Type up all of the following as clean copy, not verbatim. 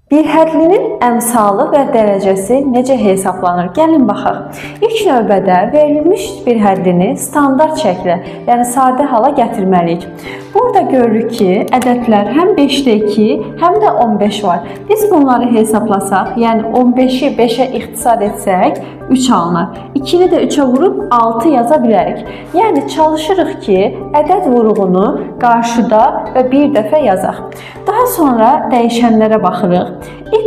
Bir hədlinin əmsalı və dərəcəsi necə hesablanır? Gəlin baxaq. İlk növbədə verilmiş bir hədlini standart şəklə, yəni sadə hala gətirməliyik. Burada görürük ki, ədədlər həm 5-də 2, həm də 15 var. Biz bunları hesablasaq, yəni 15-i 5-ə ixtisar etsək 3 alınar. 2-ni də 3-ə vurub 6 yaza bilərik. Yəni çalışırıq ki, ədəd vuruğunu qarşıda və bir dəfə yazaq. Daha sonra dəyişənlərə baxırıq.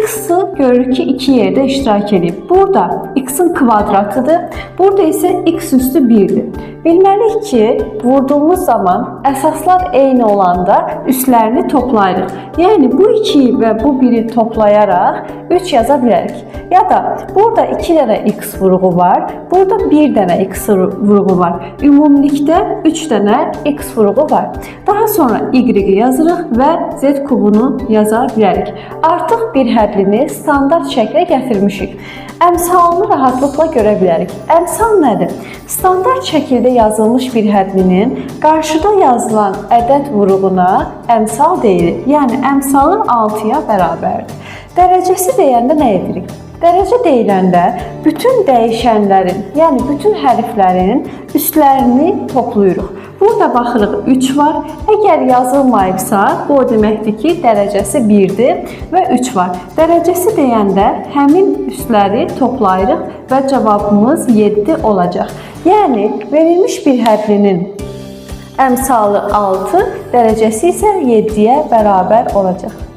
X-i görürük ki, iki yerdə iştirak edib. Burada x-in kvadratıdır. Burada isə x üstü 1-dir. Bilməliyik ki, vurduğumuz zaman əsaslar eyni olanda üstlərini toplayırıq. Yəni bu 2-yi və bu 1-i toplayaraq 3 yaza bilərik. Ya da burada 2 dənə x vuruğu var, burada 1 dənə x vuruğu var. Ümumilikdə 3 dənə x vuruğu var. Daha sonra y-i yazırıq və z kubunu yaza bilərik. Artıq bir hədlini standart şəklə gətirmişik. Əmsalını rahatlıqla görə bilərik. Əmsal nədir? Standart şəkildə yazılmış bir hədlinin qarşıda yazılan ədəd vuruğuna əmsal deyilir. Yəni əmsalı 6-ya bərabərdir. Dərəcəsi deyəndə nə edirik? Dərəcə deyiləndə bütün dəyişənlərin, yəni bütün hərflərin üstlərini toplayırıq. Burada baxırıq 3 var. Əgər yazılmayıbsa, bu o deməkdir ki, dərəcəsi 1-dir və 3 var. Dərəcəsi deyəndə həmin üstləri toplayırıq və cavabımız 7 olacaq. Yəni verilmiş bir hədlinin əmsalı 6, dərəcəsi isə 7-yə bərabər olacaq.